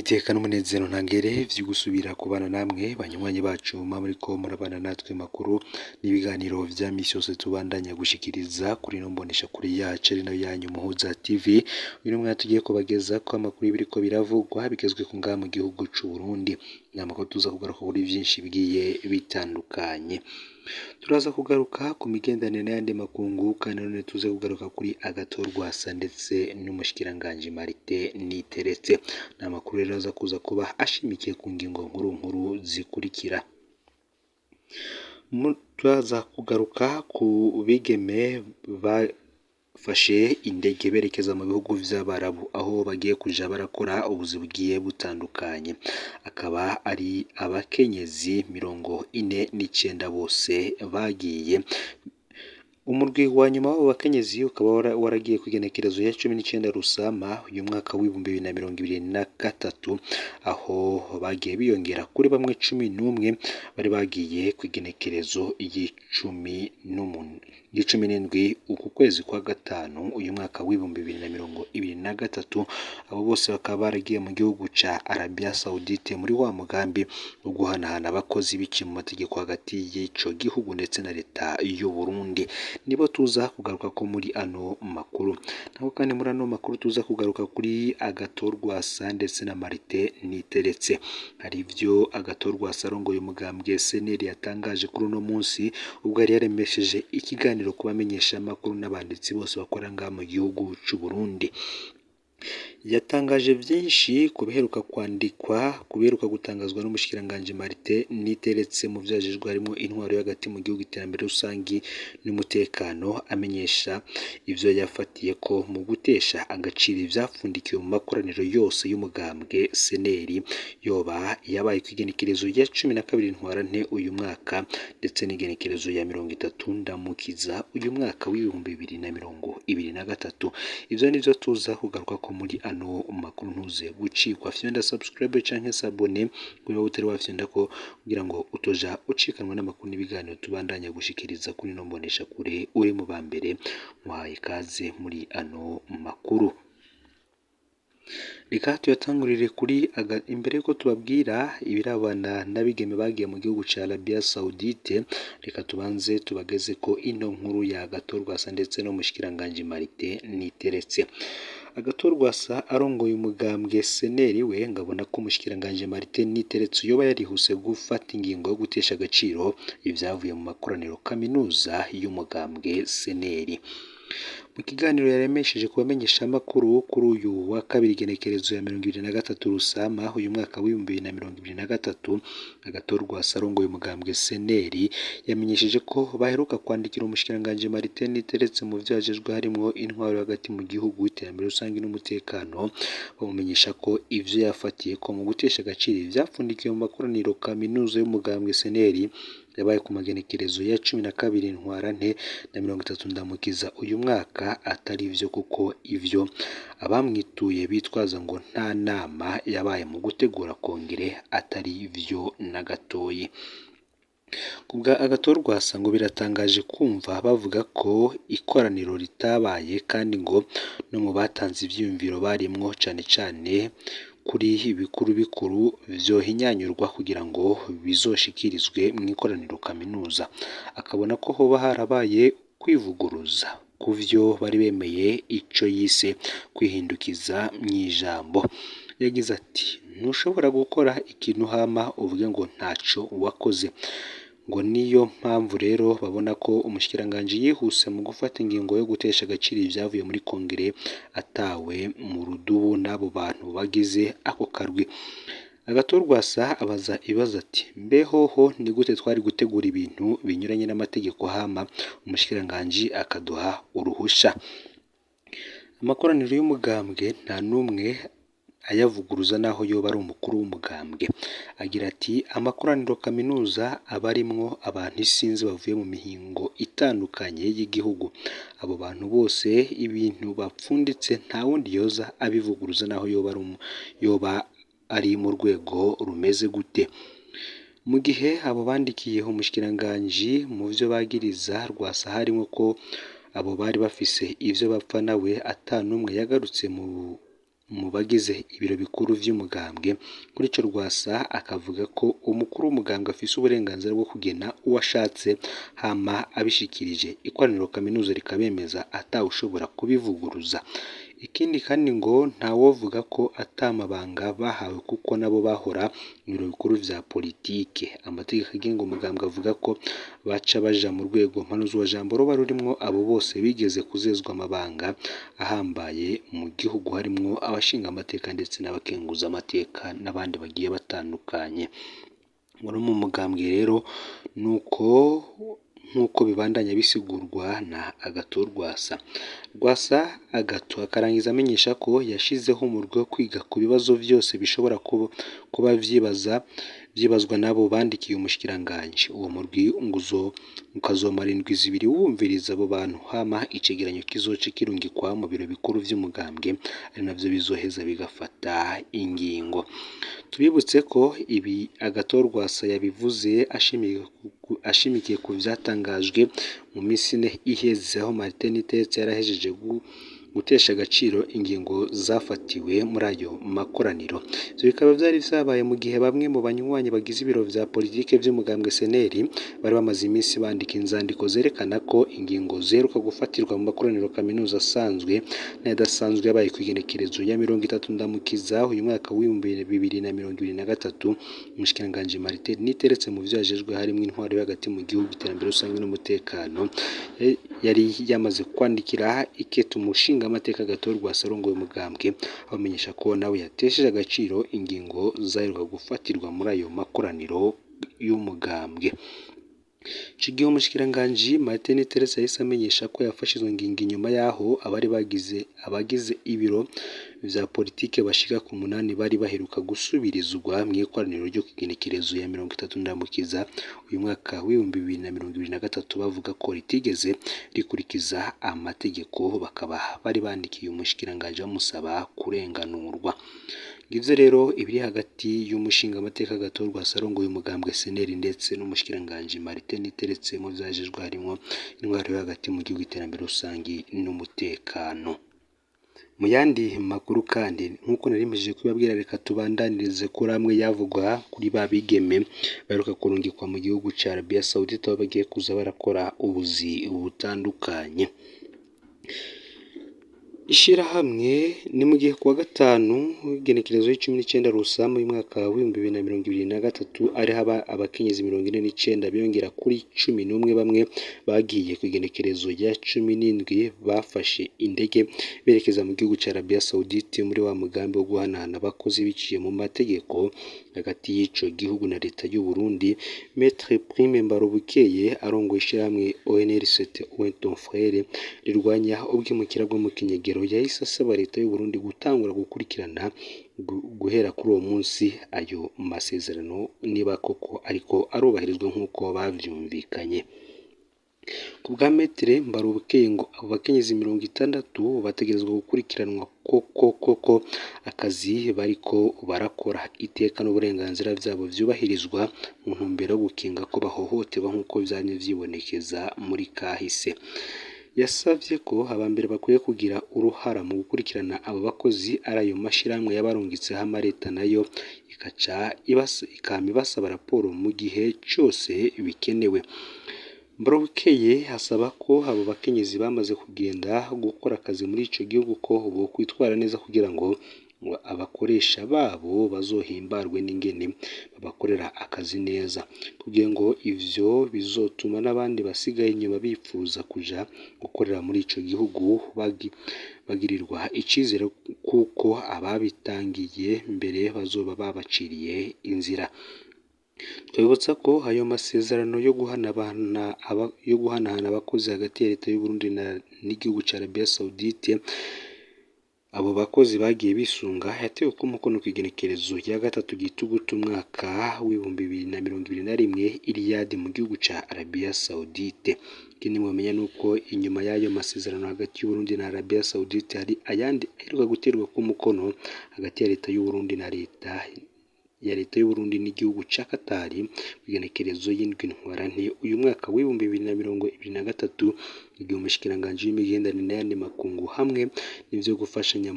N'iteka n'umunezero ntangere vyo gusubira kubana namwe banywanyi bacu muba muriko murabana natwe makuru n'ibiganiro vya misi yose tubandanya gushikiriza kuri ino mboneshakure yacu ari nayo yanyu Muhuza TV. Uyu mwanya tugiye kubagezako amakuru y'ibiriko biravugwa bigezweko ngaha mu gihugu c'Uburundi. Ni amakuru tuza kugaruka kuri vyinshi bigiye bitandukanye. Turaza kugaruka ku migenderanire n'ayandi makungu, kandi nanone tuze kugaruka kuri Agathon Rwasa ndetse n'umushikiranganji Martin Niteretse. Ni amakuru rero aza kuza kuba ashimikiye ku ngingo nkuru nkuru zikurikira. Turaza kugaruka ku bigeme bafashe indege berekeza mu bihugu vy'Abarabu, aho bagiye kuja barakora ubuzi bugiye butandukanye. Akaba ari abakenyezi 49 bose bagiye. Umurwi wa nyuma w'abo bakenyezi ukaba waragiye kw'igenekerezo ya 19 Rusama uyu mwaka w'2023, aho bagiye biyongera kuri bamwe 11 bari bagiye kw'igenekerezo y'17 uku kwezi kwa gatanu uyu mwaka w'2023. Abo bose bakaba baragiye mu gihugu ca Arabia Saudite muri wa mugambi wo guhanahana abakozi biciye mu mategeko hagati y'ico gihugu ndetse na leta y'Uburundi. Nibo tuza kugaruka ko muri ano makuru. Naho kandi muri ano makuru tuza kugaruka kuri Agathon Rwasa ndetse na Martin Niteretse. Hari ivyo Agathon Rwasa arongoye umugambwe SNL yatangaje kuri uno munsi, ubwo yari yaremesheje ikiganiro ku bamenyeshamakuru n'abanditsi bose bakora ngaha mu gihugu c'Uburundi. Yatangaje vyinshi ku biheruka kwandikwa, ku biheruka gutangazwa n'umushikiranganji Martin Niteretse mu vyo ajejwe harimwo intwaro yo hagati mu gihugu, iterambere rusangi n'umutekano, amenyesha ivyo yafatiyeko mu gutesha agaciro ivyapfundikiwe mu makoraniro yose y'umugambwe SNL, yoba yabaye kw'igenekerezo rya 12 Ntwarante uyu mwaka ndetse n'igenekerezo ya 30 Ndamukiza uyu mwaka w'2023. Ivyo nivyo tuza kugarukako muri ano makuru, ntuze gucikwa. Fyonda subscribe canke s'abonner kuri wowe utari wafyondako, kugira ngo utoja ucikanwa n'amakuru n'ibiganiro tubandanya gushikiriza kuri ino mboneshakure. Uri mu ba mbere, muhaye ikaze muri ano makuru. Reka tuyatangurire kuri imbere yuko tubabwira ibirabana n'abigeme bagiye mu gihugu ca Arabia Saudite, reka tubanze tubageze ko ino nkuru ya Agathon Rwasa ndetse n'umushikiranganji Martin Niteretse. Agathon Rwasa arongoye umugambwe SNL we ngabona ko umushikiranganji Martin Niteretse yoba yarihuse gufata ingingo yo gutesha agaciro ivyavuye mu makoraniro kaminuza y'umugambwe SNL. Mu kiganiro yaremesheje ku bamenyeshamakuru kuri uyu wa kabiri, igenekerezo ya 23 Rusama uyu mwaka w'2023, Agathon Rwasa arongoye umugambwe SNL yamenyesheje ko baheruka kwandikira umushikiranganji Martin Niteretse mu vyo ajejwe harimwo intwaro hagati mu gihugu, iterambere rusangi n'umutekano, bamumenyesha ko ivyo yafatiyeko mu gutesha agaciro ivyapfundikiwe mu makoraniro kaminuza y'umugambwe SNL yabaye ku magenekerezo ya 12 Ntwarante na 30 Ndamukiza uyu mwaka atari vyo, kuko ivyo abamwituye bitwaza ngo nta nama yabaye mu gutegura kongere atari vyo na gatoyi. Kubwa Agathon Rwasa ngo biratangaje kumva bavuga ko ikoraniro ritabaye, kandi ngo no mu batanze ivyiyumviro barimwo, cane cane kuri bikuru bikuru vyohinyanyurwa kugira ngo bizoshikirizwe mw'ikoraniro kaminuza. Akabona ko hoba harabaye kwivuguruza kuvyo bari bemeye, ico yise kwihindukiza mw'ijambo. Yagize ati: "Ntushobora gukora ikintu hama uvuge ngo ntaco wakoze." Ngo niyo mpamvu rero babona ko umushikiranganji yihuse mu gufata ingingo yo gutesha agaciro ivyavuye muri kongere atawe mu rudubu n'abo bantu bagize ako karwi. Agathon Rwasa abaza ibibazo ati: "Mbe hoho ni gute twari gutegura ibintu binyuranye n'amategeko hama umushikiranganji akaduha uruhusha? Amakoraniro y'umugambwe nta n'umwe ayavuguruza naho yoba ari umukuru w'umugambwe." Agira ati: "Amakoraniro kaminuza aba arimwo abantu isinzi bavuye mu mihingo itandukanye y'igihugu. Abo bantu bose ibintu bapfunditse nta wundi yoza abivuguruza naho yoba ari mu rwego rumeze gute." Mu gihe abo bandikiye umushikiranganji mu vyo bagiriza Rwasa harimwo ko abo bari bafise ivyo bapfa nawe ata n'umwe yagarutse mu mu bagize ibiro bikuru vy'umugambwe. Kuri ico Rwasa akavuga ko umukuru w'umugambwe afise uburenganzira bwo kugena uwo ashatse, hama abishikirije ikoraniro kaminuza rikabemeza atawushobora kubivuguruza. Ikindi kandi ngo ntawovuga ko ata mabanga bahawe kuko nabo bahora mu biro bikuru vya politike. Amategeko agenga umugambwe avuga ko baca baja mu rwego mpanuzwajambo ruba rurimwo abo bose bigeze kuzezwa amabanga ahambaye mu gihugu, harimwo abashinga amateka ndetse n'abakenguza amateka n'abandi bagiye batandukanye. Muri mu mugambwe rero nuko nk'uko bibandanya bisigurwa na Agathon Rwasa. Rwasa Agathon akarangiza amenyesha ko yashizeho umurwi wo kwiga ku bibazo vyose bishobora kuba vyibazwa n'abo bandikiye umushikiranganji. Uwo murwi nguzo ukazomara indwi 2 wumviriza abo bantu, hama icegeranyo kizoce kirungikwa mu biro bikuru vy'umugambwe, ari navyo bizoheza bigafata ingingo. Tubibutse ko ibi Agathon Rwasa yabivuze ashimikiye ku vyatangajwe mu misi 4 iheze, aho Martin Niteretse yarahejeje gutesha agaciro ingingo zafatiwe muri ayo makoraniro. Ivyo bikaba vyari vyabaye mu gihe bamwe mu banywanyi bagize ibiro vya politike vy'umugambwe CNL bari bamaze iminsi bandika inzandiko zerekana ko ingingo ziheruka gufatirwa mu makoraniro kaminuza asanzwe n'ayadasanzwe yabaye kw'igenekerezo ya 30 Ndamukiza uyu mwaka w'2023, umushikiranganji Martin Niteretse mu vyo yajejwe harimwo intwaro yo hagati mu gihugu, iterambere rusange n'umutekano, yari yamaze kwandikira ikete umushinga amateka Agathon Rwasa arongoye umugambwe, abamenyesha ko nawe yatesheje agaciro ingingo zaheruka gufatirwa muri ayo makoraniro y'umugambwe. Ico gihe umushikiranganji Martin Niteretse yahise amenyesha ko yafashe izo ngingo inyuma yaho abari abagize ibiro vya politike bashika ku 8 bari baheruka gusubirizwa mw'ikoraniro ryo kw'igenekerezo ya 30 Ndamukiza uyu mwaka w'2023, bavuga ko ritigeze rikurikiza amategeko, bakaba bari bandikiye umushikiranganji bamusaba kurenganurwa. Ngivyo rero ibiri hagati y'umushinga amateka Agathon Rwasa arongoye umugambwe CNL ndetse n'umushikiranganji Martin Niteretse mu vyajejwe harimwo intwaro yo hagati mu gihugu, iterambere rusangi n'umutekano. Mu yandi makuru kandi nk'uko nari mpejeje kubibabwira, reka tubandanirize kuri amwe yavugwa kuri ba bigeme baheruka kurungikwa mu gihugu ca Arabia Saoudite, aho bagiye kuza barakora ubuzi butandukanye. Ishirahamwe ni mu gihe kuwa gatanu w'igenekerezo y'19 Rusama uyu mwaka w'2023 ariho abakenyezi 49 biyongera kuri 11 bamwe bagiye ku igenekerezo rya 17 bafashe indege berekeza mu gihugu ca Arabia Saoudite muri wa mugambi wo guhanahana abakozi biciye mu mategeko hagati y'ico gihugu na leta y'u Burundi. Maître Prime Mbarubukeye arongoye ishirahamwe ONLCT Oint Ton Frère rirwanya ubwimukira bwo mu kinyegero, yahise asaba leta y'u Burundi gutangura gukurikirana guhera kuri uwo munsi ayo masezerano niba koko ariko arubahirizwa nk'uko bavyumvikanye. Ku bwa Maître Mbarubukeye ngo abo bakenyezi 60 bategerezwa gukurikiranwa koko koko akazi bariko barakora, iteka n'uburenganzira vyabo vyubahirizwa mu ntumbero yo gukinga ko bahohoterwa nk'uko vyamye vyibonekeza muri kahise. Yasavye ko abambere bakwiye kugira uruhara mu gukurikirana abo bakozi ari ayo mashirahamwe yabarungitse, hama leta nayo ikaca ikama ibasaba raporo mu gihe cose bikenewe. Mbarubukeye asaba ko abo bakenyezi bamaze kugenda gukora akazi muri ico gihugu ko bokwitwara neza kugira ngo abakoresha babo bazohimbarwe n'ingene babakorera akazi neza, kugira ngo ivyo bizotuma n'abandi basigaye inyuma bipfuza kuja gukorera muri ico gihugu bagirirwa icizere kuko ababitangiye mbere bazoba babaciriye inzira. Twibutsa ko ayo masezerano yo guhanahana abakozi hagati ya leta y'u Burundi n'igihugu ca Arabia Saoudite abo bakozi bagiye bisunga yatewe ko umukono kw'igenekerezo rya 3 Gitugutu umwaka w'2021 i Riyadh mu gihugu ca Arabia Saoudite. Ikindi mwomenya nuko inyuma y'ayo masezerano hagati y'u Burundi na Arabia Saoudite hari ayandi aheruka guterwa ko umukono hagati ya leta y'u Burundi na leta ya leta y'u Burundi n'igihugu ca Qatar kw'igenekerezo y'indwi ntwarante uyu mwaka w'2023, igihe umushikiranganji w'imigenderanire n'ayandi makungu hamwe n'ivyo gufashanya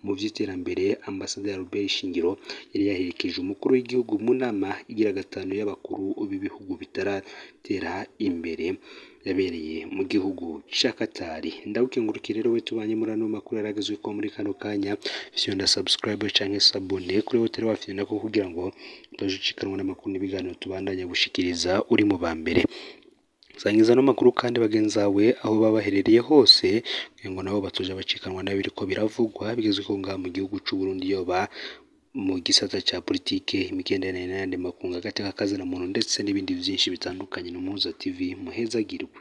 mu vy'iterambere, Ambasaderi Albert Shingiro, yari yaherekeje umukuru w'igihugu mu nama igira gatanu y'abakuru b'ibihugu bitaratera imbere yabereye mu gihugu ca Katari. Ndagukengurukire rero we tubanye muri ano makuru yaragezweko muri kano kanya. Fyonda subscribe canke s'abonner kuri hoteli wafyonda ko kugira ngo utazucikanwa n'amakuru n'ibiganiro tubandanya gushikiriza uri mu ba mbere. Sangiza ano makuru kandi bagenzi bawe aho baba baherereye hose, kugira ngo nabo batoja bacikanwa n'ibiriko biravugwa bigezweho ngaha mu gihugu c'u Burundi, yoba mu gisata ca politike, imigenderanire n'ayandi makungu, agateka kazina muntu ndetse n'ibindi vyinshi bitandukanye. N'Umuhuza TV, muhezagirwe.